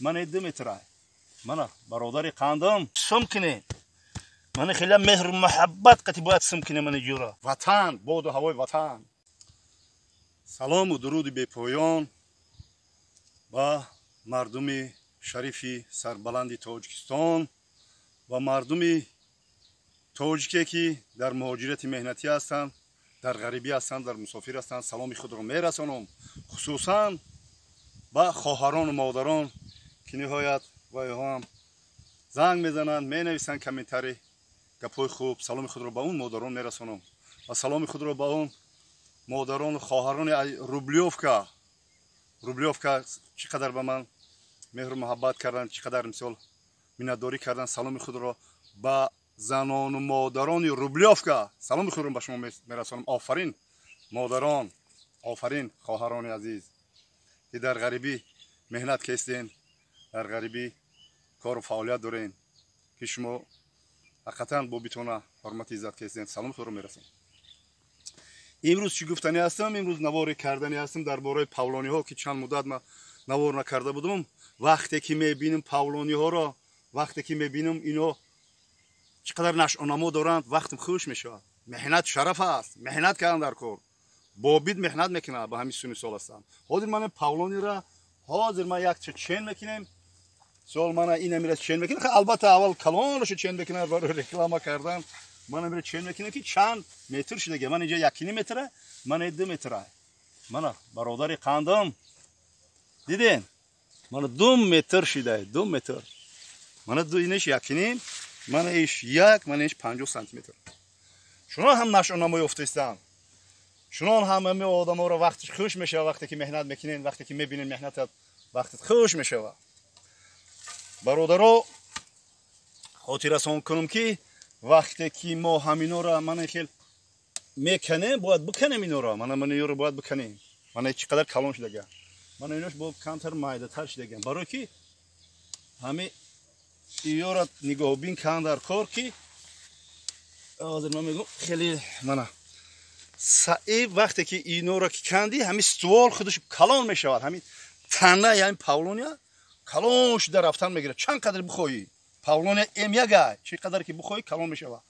Мана 2 метра. Мана бародари қандам сум кунед. Мана хеле меҳру муҳаббат қати бояд сум кунем мана ҷура. Ватан, боду ҳавои ватан. Салому дуруди бепоён ба мардуми шарифи сарбаланди Тоҷикистон ва мардуми тоҷике ки дар муҳоҷирати меҳнатӣ ҳастанд, дар ғарибӣ ҳастанд, дар мусофир ҳастанд. Саломи худро мерасонам, хусусан ба хоҳарону модарон ки ниҳоят вайҳо ҳам занг мезананд, менависанд комментарий, гапҳои хуб. Саломи худро ба он модарон мерасонам ва саломи худро ба он модарону хоҳарони Рублёвка. Рублёвка чӣ қадар ба ман меҳру муҳаббат карданд, чӣ қадар мисол миннатдорӣ карданд. Саломи худро ба занону модарони Рублёвка, саломи худро ба шумо мерасонам. Офарин модарон, офарин хоҳарони азиз ки дар ғарибӣ меҳнат кестен, дар ғарибӣ кору фаъолият дорен, ки шумо ҳақиқатан бо битона ҳурмати иззат кестен. Саломи худро мерасонам. Имрӯз чӣ гуфтанӣ ҳастам? Имрӯз наворе карданӣ ҳастам дар бораи павлониҳо, ки чанд муддат ман навор накарда будум. Вақте ки мебинам павлониҳоро, вақте ки мебинам ино чӣ қадар нашъунамо доранд, вақтам хуш мешавад. Меҳнат шараф аст, меҳнат кардан дар кор. Бобид меҳнат мекунад, ба ҳамин суни сол ҳастам. Ҳозир ман павлонира, ҳозир ман якча чен мекунем. Сол мана инамира чен мекунем. Албатта аввал калонашо чен мекунам барои реклама кардан. Ман амира чен мекунем ки чанд метр шудаги. Ман инҷа 1.5 метра, мана 2 метра. Мана бародари қандам, диден? Мана 2 метр шуда, 2 метр. Мана ду инаш 1.5, мана иш 1, мана иш 50 сантиметр. Чунон ҳам нашъунамо ёфтаистанд. Чунон ҳам ҳами одаморо вақтиш хуш мешавад, вақте ки меҳнат мекунен, вақте ки мебинен меҳнатат, вақтат хуш мешавад. Бародаро, хотиррасон кунам ки вақте ки мо ҳаминора мана хел меканем, бояд биканем инора. Мана мана инора бояд биканем. Мана чӣ қадар калон шудага. Мана инош бо камтар майдатар шудага. Барои ки ҳами иёра нигоҳбин кан дар кор ки ҳозир ман мегӯм хеле мана саиб вақте ки инора ки канди, ҳами ствол худаш калон мешавад. Ҳами тана, яъни павлония калон шуда рафтан мегирад. Чанд қадр бихоҳӣ, павлония М1 чӣ қадар ки бихоҳӣ калон мешавад.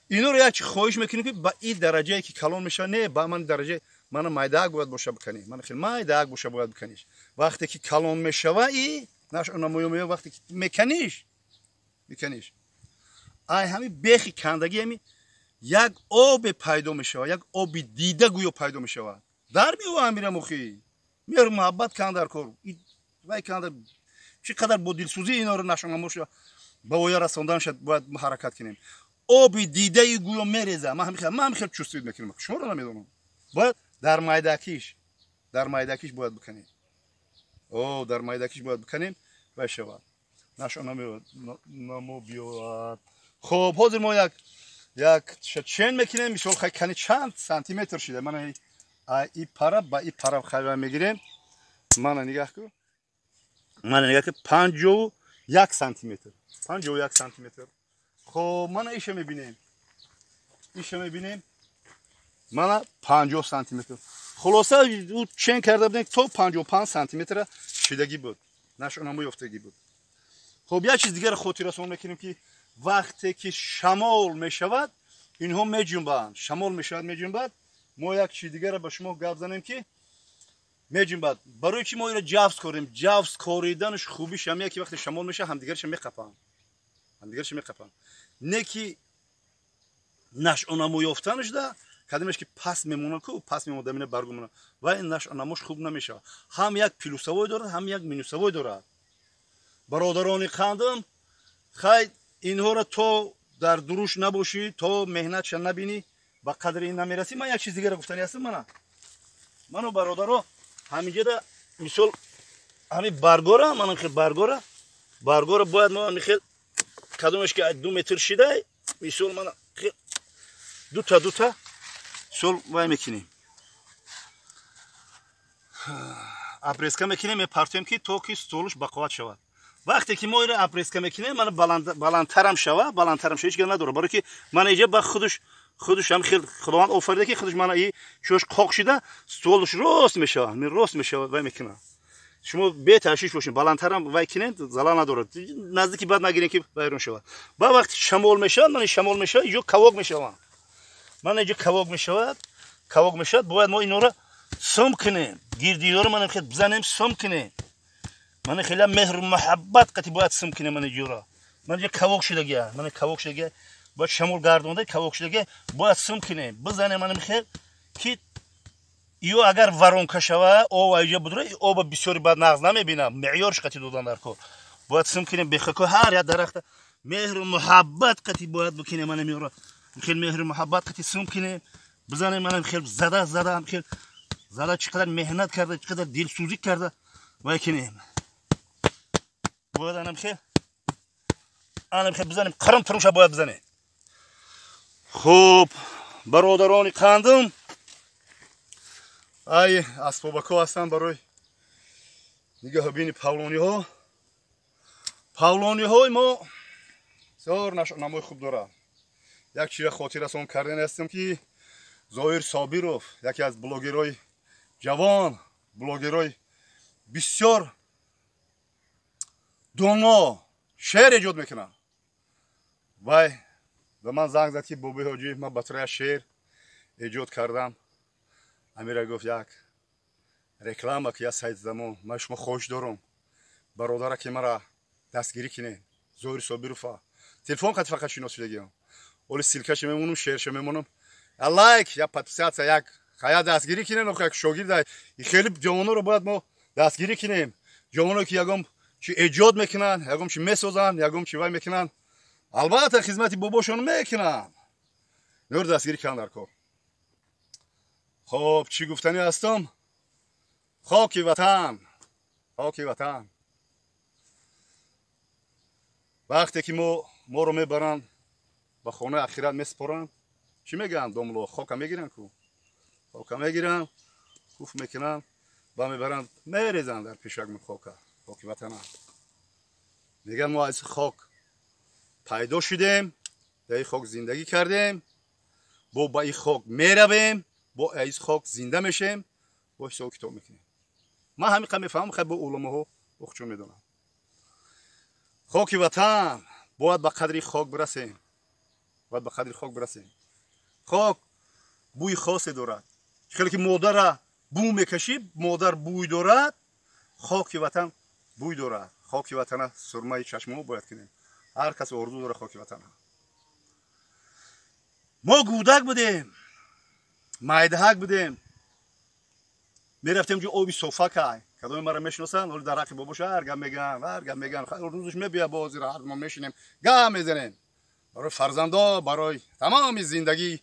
Инора як чи хоҳиш мекунем ки ба ин дараҷае ки калон мешавад, не ба ман дараҷа мана майдаак бояд боша биканӣ. Мана хеле майдаак боша бояд биканиш. Вақте ки калон мешава и нашъунамоё меояд, вақте ки меканиш, меканиш. Ай ҳами бехи кандагӣ ҳами як обе пайдо мешавад, як оби дида гӯё пайдо мешавад. Дар меова амира мухи. Меҳру муҳаббат кан дар кор. Вай кан дар чӣ қадар бо дилсӯзӣ инора нашъунамо ба воя расондан шад бояд ҳаракат кунем. Оби дидаи гӯё мереза. Ман ҳам хел чувствует мекунам. Шуморо намедонам. Бояд дар майдакиш, дар майдакиш бояд биканем. О, дар майдакиш бояд биканем вай шавад. Нашъунамо биёрад. Хоб, ҳозир мо як чен мекунем. Мисол хай кани чанд сантиметр шуда. Мана и пара ба и пара хай мегирем. Мана нигаҳ кун. Мана нигаҳ кун, 51 сантиметр. 51 сантиметр. Хоб, мана иша мебинем. Иша мебинем. Мана 50 сантиметр. Хулоса ӯ чен карда будем то 55 сантиметра шидагӣ буд. Нашъунамо ёфтагӣ буд. Хоб, як чиз дигарро хотиррасон мекунем ки вақте ки шамол мешавад, инҳо меҷунбанд. Шамол мешавад, меҷунбад. Мо як чиз дигарро ба шумо гап занем ки меҷунбад. Барои чӣ мо инро ҷавз корем? Ҷавз кориданаш хубиш ҳамия ки вақте шамол мешавад, ҳамдигарша меқапанд. Ҳамдигарша меқапанд. Не ки нашъунамо ёфтанаш да кадимеш ки пас мемонад ку, пас мемонад, дамина баргу мемонад. Ва ин нашъунамош хуб намешавад. Ҳам як плюсовой дорад, ҳам як минусовой дорад. Бародарони қандам, хай инҳоро то дар дуруш набошӣ, то меҳнатша набинӣ, ба қадри ин намерасӣ. Ман як чиз дигарро гуфтанӣ ҳастам. Мана ману бародаро ҳаминҷода мисол ҳами баргора, мана хел баргора, баргора бояд мо ҳами хел кадомеш ки 2 метр шидай, мисол мана хел дута дута мисол вай мекунем, обрезка мекунем, мепартоем ки то ки столуш бақувват шавад. Вақте ки мо инро обрезка мекунем, мана баландтарам шава, баландтарам шава, ҳеҷ гап надорад. Барои ки мана инҷа ба худаш, худаш ҳам хел Худованд офарида ки худаш мана и чӯш қоқ шида, столуш рост мешавад, рост мешавад, вай мекунад. Шумо беташвиш бошед, баландтарам вай кинед, залал надорад. Наздики бад нагирем ки вайрон шавад. Ба вақти шамол мешавад, мана шамол мешавад, инҷо кавок мешавад. Мана инҷо кавок мешавад, кавок мешавад, бояд мо инора сум кунем. Гирдиёро мана хел бизанем, сум кунем. Мана хеле меҳру муҳаббат қати бояд сум кунем мана инҷоро. Мана инҷо кавок шудагия, мана кавок шудагия, бояд шамол гардонда кавок шудагия, бояд сум кунем. Бизанем мана хел ки ё агар воронка шава, об инҷо будра, оба бисёри бад нағз намебинам, меъёрш қати додан дар кор. Бояд сум кунем бехако ҳар як дарахта меҳру муҳаббат қати бояд бикунем мана меъёра. Хел меҳру муҳаббат қати сум кунем, бизанем мана хел зада зада хел зада чӣ қадар меҳнат карда, чӣ қадар дилсӯзӣ карда вай кунем. Бояд анам хел бизанем, қирим туруша бояд бизанем. Хуб, бародарони қандум, ай асбобако ҳастанд барои нигаҳбини павлониҳо. Павлониҳои мо бисёр намои хуб дорад. Як чиза хотиррасон кардан ҳастем ки Зоир Собиров, яке аз блогерҳои ҷавон, блогерҳои бисёр доно, шеър эҷод мекунад. Вай ба ман занг зад ки бобои ҳоҷӣ, ман ба тура шеър эҷод кардам. Амира гуфт як реклама ки я сайт замон, ман шумо хоҳиш дорам бародара ки мара дастгирӣ кинед. Зоир Собирова телефон қати фақат шинос шудагиам. Оли ссылка ша мемонам, шеърша мемонам. Я лайк, я подписаться, як хая дастгирӣ кинем, як шогирд. Хеле ҷавононро бояд мо дастгирӣ кинем. Ҷавоно ки ягон чи эҷод мекунанд, ягон чи месозанд, ягон чи вай мекунанд, албатта хизмати бобошон мекунанд. Нур дастгирӣ кунанд дар кор. Хоб, чӣ гуфтанӣ ҳастам? Хоки ватан, хоки ватан. Вақте ки моро мебаранд ба хонаи ахират месупоранд, чӣ мегӯянд домло? Хока мегиранд ку, хока мегиранд, куф мекунанд ва мебаранд, мерезанд дар пешакмон хока, хоки ватана. Мегӯянд мо аз хок пайдо шудем, дар ин хок зиндагӣ кардем, бо ба ин хок меравем, бо аз хок зинда мешем, бо ҳисобу китоб мекунем. Ман ҳамин қадр мефаҳмам, хай бо уламоҳо охчон медонам. Хоки ватан бояд ба қадри хок бирасем, бояд ба қадри хок бирасем. Хок бӯи хосе дорад. Хеле ки модара бӯ мекашӣ, модар бӯй дорад, хоки ватан бӯй дорад. Хоки ватана сурмаи чашмамо бояд кунем. Ҳар кас орзу дорад хоки ватана. Мо гӯдак будем, майдаҳак будем, мерафтем ҷо оби софакай. Кадоме мара мешиносанд, ҳоли дар ҳаққи бобоша ҳар гап мегӯянд, ҳар гап мегӯянд. Рӯзаш мебиёд, боз ҳар мо мешинем, гап мезанем. Барои фарзандо, барои тамоми зиндагӣ,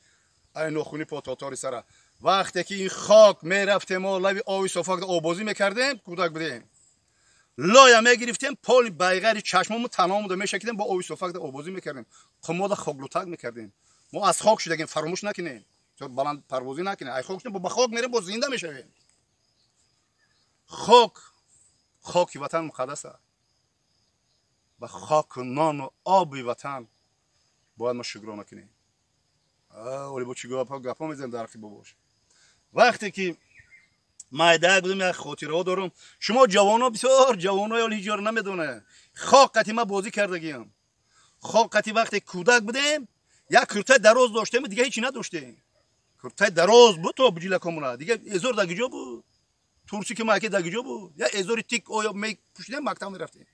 ай нохуни по тотори сара. Вақте ки ин хок мерафтем мо лаби оби софак обозӣ мекардем, кӯдак будем. Лоя мегирифтем, поли байғари чашмому таномуда мешакидем, бо оби софак обозӣ мекардем. Қумода хоклутак мекардем. Мо аз хок шудагем, фаромӯш накунем. Баланд парвозӣ накунем. Ай хок шудем, ба хок мерем, боз зинда мешавем. Хок, хоки ватан муқаддас аст. Ба хоку нону оби ватан бояд мо шукрона кунем. Оли бо чӣ гапҳо мезанем дар ҳаққи бобош. Вақте ки майдаак будем, як хотираҳо дорам. Шумо ҷавоно, бисёр ҷавоно ҳол ҳеҷ ҷоро намедонанд. Хок қати ман бозӣ кардагиам. Хок қати вақте кӯдак будем, як куртаи дароз доштем, дига ҳеҷ надоштем. Куртаи дароз буд то буҷилакомона, дига эзор дар куҷо буд? Турси ки маке дар куҷо буд? Я эзори тик оё мепӯшидем, мактаб мерафтем.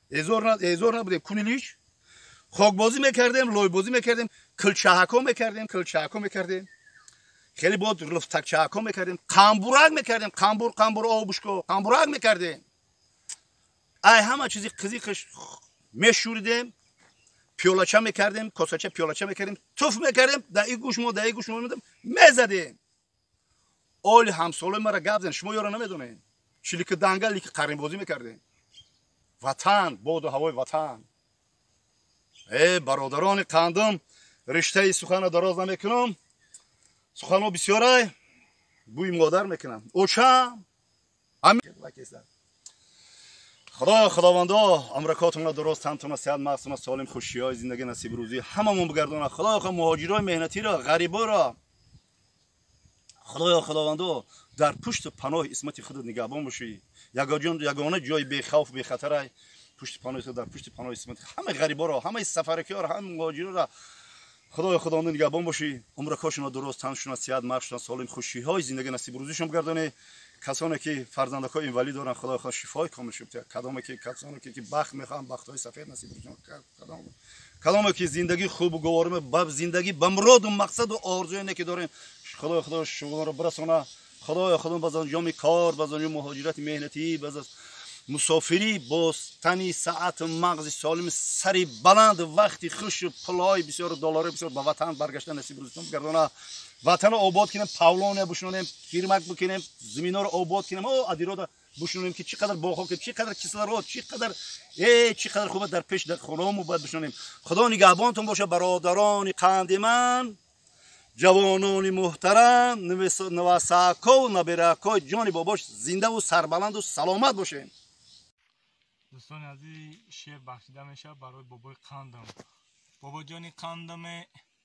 Эзор набудем, кунилиш. Хокбозӣ мекардем, лойбозӣ мекардем, килчаҳако мекардем, килчаҳако мекардем. Хеле бод луфтакчаҳако мекардем, қамбурак мекардем, қамбур, қамбур обушко, қамбурак мекардем. Ай ҳама чизи қизиқш мешӯридем, пиёлача мекардем, косача пиёлача мекардем, туф мекардем, дар ин гӯш мо, дар ин гӯш мо мезадем. Оли ҳамсолои мара гап зан, шумо ёро намедонед. Чилики данга, лики қаринбозӣ мекардем. Ватан, боду ҳавои ватан. Э бародарони қандум, риштаи суханро дароз намекунам. Суханҳо бисёрай, бӯи модар мекунам. Очам Худо худовандо амракотонро дуруст, ҳамтона сеҳат, мағзтона солим, хушиҳои зиндагӣ насиб рӯзӣ ҳамамон бигардонад. Худо муҳоҷирои меҳнатиро, ғариборо Худоё Худовандо, дар пушту паноҳи исмати худат нигаҳбон бошӣ. Ягона ҷои бехавф, бехатарай пушти паноҳи, дар пушти паноҳи исмати ҳамаи ғариборо, ҳамаи сафаракиёро, ҳамаи муҳоҷироро Худоё Худовандо нигаҳбон бошӣ. Умракошона дуруст, таншона сиҳат, маршона солим, хушиҳои зиндагӣ насиб рӯзишон бигардонӣ. Касоне ки фарзандакҳои инвалид доранд, Худоё Худо шифои комил шуд. Кадоме ки касоне ки бахт мехоҳанд, бахтҳои сафед насиб рӯзишон. Кадоме ки зиндагӣ хубу гуворӣ, ба зиндагӣ ба муроду мақсаду орзуе не ки дорем, Худоё Худо шуғлонро бирасона. Худоё Худо баз анҷоми кор, баз анҷоми муҳоҷирати меҳнатӣ, баз аз мусофирӣ бо тани саату мағзи солим, сари баланд, вақти хушу пулҳои бисёру долларҳои бисёр ба ватан баргашта насиб рӯзитон бигардона. Ватанро обод кунем, павлония бушунонем, кирмак бикунем, зиминҳоро обод кунем, о адирода бушунонем, ки чӣ қадар боғҳо, ки чӣ қадар кислород, чӣ қадар чӣ қадар хуб дар пеш дар хонаҳомо бояд бушунонем. Худо нигаҳбонтон боша, бародарони қанди ман, ҷавонони муҳтарам, навасакову набиракови ҷони бобош, зиндаву сарбаланду саломат бошем. Дӯстони азиз, шеър бахшида мешавад барои бобои қандам. Бобоҷони қандаме,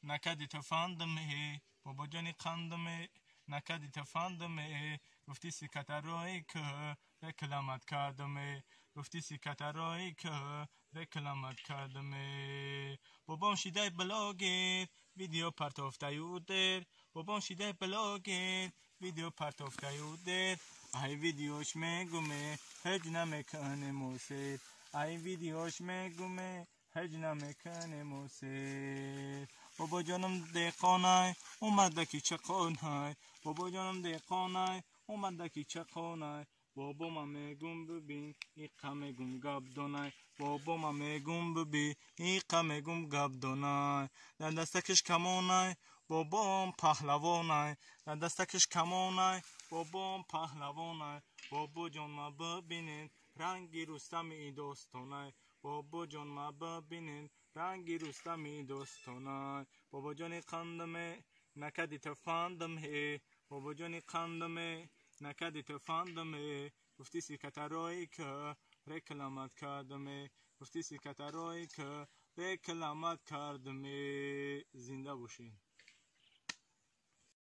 накади тафандаме, бобоҷони қандаме, накади тафандаме, гуфти сикатарои ки рекламат кардаме, гуфти сикатарои ки рекламат кардаме. Бобом шидай блогер, видео партофтаю дер, бобом шидай блогер, видео партофтаю дер, ай видеош мегуме, ҳеҷ намекане мусир, ай видеош мегуме, ҳеҷ намекане мусир. Бобоҷонам деҳқонай, омада ки чақонай, бобоҷонам деҳқонай, омада ки чақонай, бобома мегум бибин, иқа мегум гап донай, бобома мегум биби, иқа мегум гап донай. Дар дастакиш камонай, бобом паҳлавонай, дар дастакиш камонай, бобом паҳлавонай, бобоҷон ма бибинед, ранги Рустами достонай, бобоҷон ма бибинед, ранги Рустами достонай. Бобоҷони қандаме, накади тафандаме, бобоҷони қандаме, накади тафандаме, гуфти сикатарои ки рекламат кардаме, гуфти сикатарои ки рекламат кардаме. Зинда бошед.